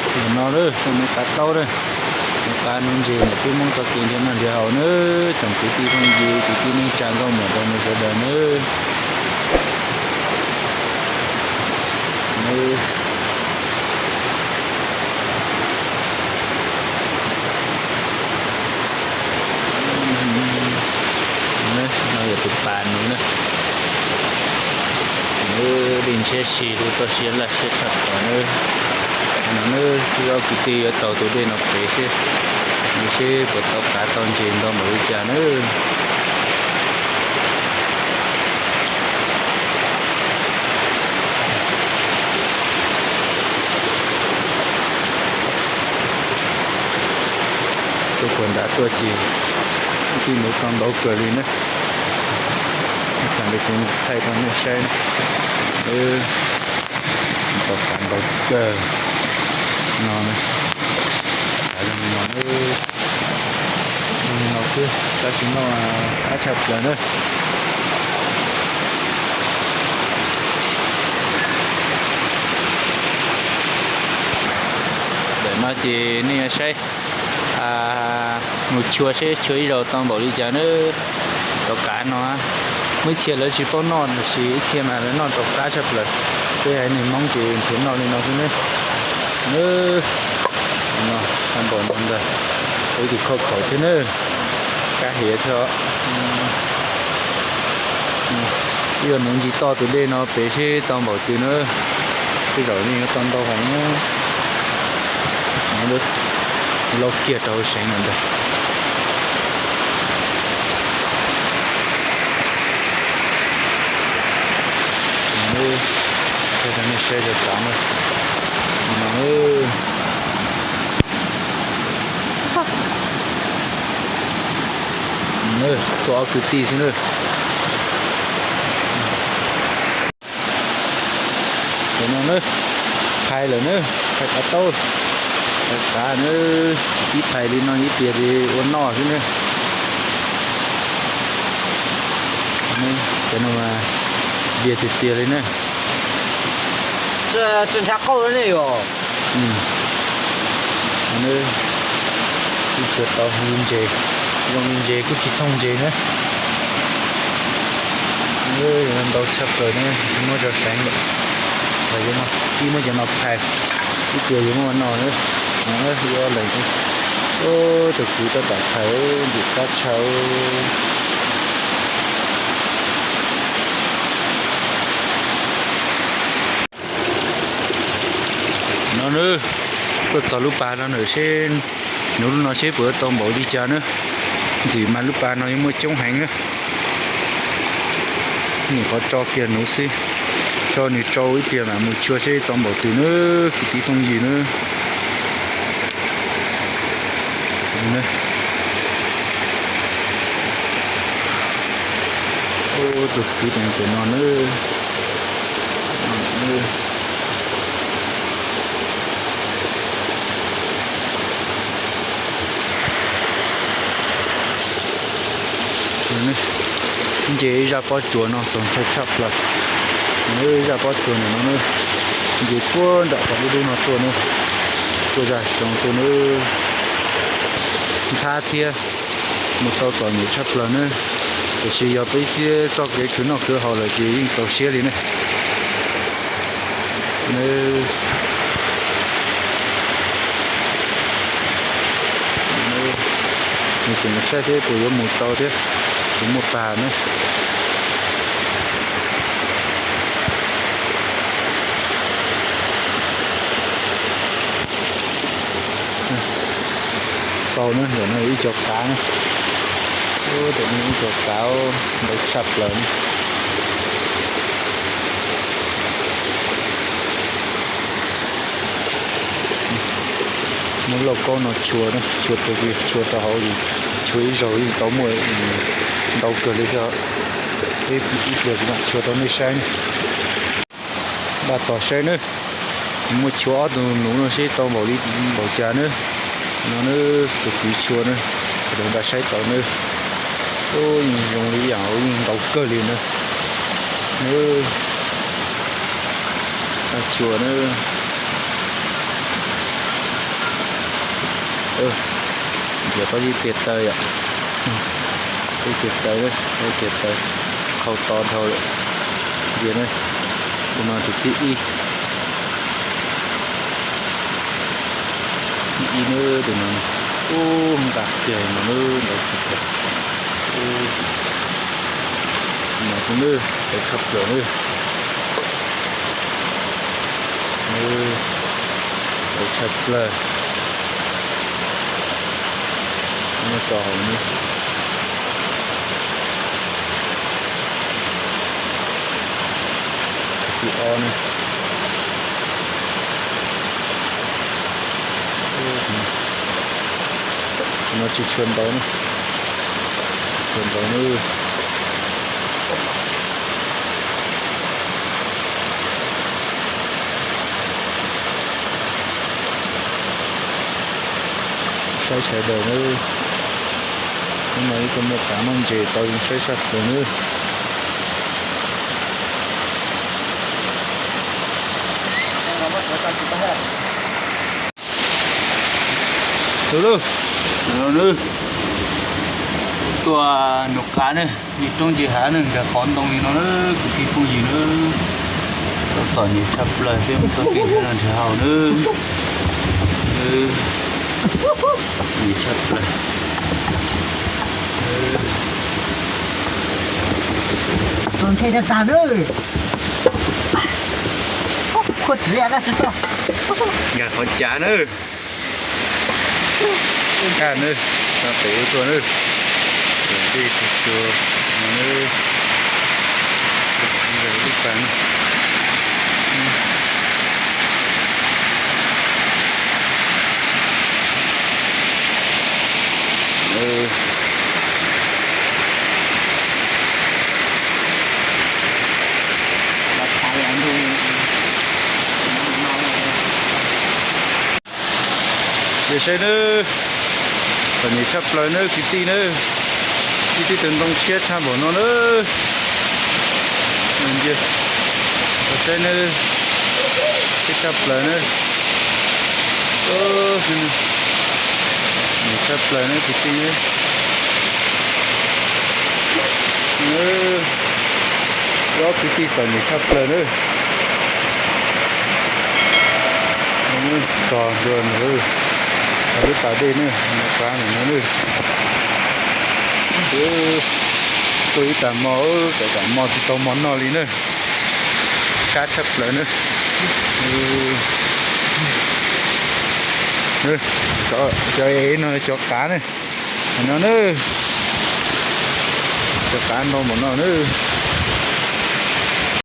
Ntawm no lawm, tau me qav taub lawm, me qav nuv ntses ntawm peb Hmoob txoj kev nrhiav noj nrhiav haus nawb, tsoom kwv tij phooj ywg kwv tij neej tsa nkauj muam nraug nus sawv daws nawb. No yog tus pas nuv na. Nuv dej ntshiab si, lub toj siab laj siab tshaj plaws nawb. No nawb, wb ob kwv tij yuav taug tus dej no pem seb, nws seb puas tau qav tau ntses ntau npaum li cas nawb. Tuaj puag nram tuaj ces ib tij nuv tau ntau kawg li na. Ib txhia li kuv thaij rau nej saib, tau qav ntau kawg no. Qav zoo li no, zoo li no xwb tab sis noj qab tshaj plaws na. Ntawm no ces nej yuav saib, mus chua seb chua ib zaug tau npaum li cas na. Rau qav no, muaj ib txhia lawv tsis paub noj tiam sis ib txhia mas lawv noj rau qab tshaj plaws. Peb haiv neeg Hmoob ces nrhiav noj li no xwb na. No, tau npaum no ntag, ib tus khauj khaum thiab na, kab hiav thiab. Wb yuav nuv ncig toj tus dej no pem seb tau npaum twg na. Tej zaum yeej yuav tau ntau heev. Lauj kiag rau hauv seev no ntag. Thaij rau nej saib rau tav na. Tuaj ob kwv tij xwb na. Cov no na, phais lawm na, phais qav taub, phais qav na, ib phais li no ib tiag li ua noj xwb na. Cov no mas vias tiag tiag li na. Tsis nrhav qauj ne yom. Kuj tsuas tau li ntses, zoo li ntses kuj tsis thooj ntses na. Ntau tshaj plaws na, muab tso seev lawm. Ib muab cov no phais, ib tiag yuav muab ua noj na. Ib ob leeg, tus kwv tab tom phais ntxim qab tshaj. No na, tuaj txog lub pas no na seb, nuv lub no seb puas tau npaum li cas na. Ntxim mas lub pas no yeej muaj coob heev na. Nyuam qhuav tso kiag nuv xwb, tso nws tsau ib pliag mam mus tshua seb tau npaum twg na, kwv tij phooj ywg na. Tus kwv tus no na. Nce ib zaj pob tsuas no txaus ntshai tshaj plaws. Ib zaj pob tsuas ntawm no, nce puag nram qhov dub dub no tuaj na, tuaj zaj xyoo tuaj na, ntxhab thiab, mus tau txom nyem tshaj plaws na. Tiam sis yog peb thiab txoj kev khwv noj khwv haus lawm ces yeej txaus siab li na. Nws tseem saib seb puas yuav mus tau thiab, puas muaj pas na. Tau na, ntawm no ib co qav na. Ntawm no ib co qav ntau tshaj plaws na. Muab lauj kaub no tshua, tshua rau, tshua rau hauv, tshua ib zaug yeej tau muaj ntau kawg li thiab. Peb ib pliag kuv mam tshua rau nej saib na. Npaj tos saib nawb, kuv muab tshua ob tug nuv no seb tau npaum li npaum cas nawb. No nawb, tus kwv tshua nawb, rau npaj saib tau nawb. Yeej zoo li ib yam yeej ntau kawg li nawb. Nawb, tshua nawb. Ntsia pob zeb tiag taw yom. Pob zeb tiag taw, pob zeb tiag taw, khau to dhau lawm. Ntsia na, tus no tus thib ib, thib ib na, tus no, ub, nqa kiag no na, nqa tsis tau. No xwb na, ntau tshaj plaws na. Ntau tshaj plaws. Muab tso hauv na. Thib ob na. No tsis tshua ntau na. Tsis tshua ntau na. Saib sawv daws na. Hnub no ib tug muaj qav muaj ntses tau zoo saib saj plaws na. Tus lub, no na, tuaj nug qav na, ib roob ncig hav na, nkag qhov ntoo li no na, kwv tij phooj ywg na. Txom nyem tshaj plaws thiab, mus txoj kev nrhiav noj nrhiav haus na. Txom nyem tshaj plaws. Tus ntshe tag tag na. Kuj tsis liaj dab tsi xwb. Nkag qhov cav na. Nkag na, no pem ub tuaj na. Pem tej tug cua no na. Ib pas na. Ces saib nawb, txom nyem tshaj plaws nawb kwv tij nawb. Ib tib tug ntoo tshiab tshaj npaum no nawb. Saib nawb, tshiab tshaj plaws nawb. Nyem tshaj plaws nawb kwv tij nawb. Ob kwv tij txom nyem tshaj plaws nawb. Txog ntua ntawm lub pas dej na, nov qab ntawm no na. Tuaj ib tag hmo, tawm tag hmo tsis tau mov noj li na. Kab tshaj plaws na. Cov ev no cov qav na. No na, cov qav ntau npaum no na.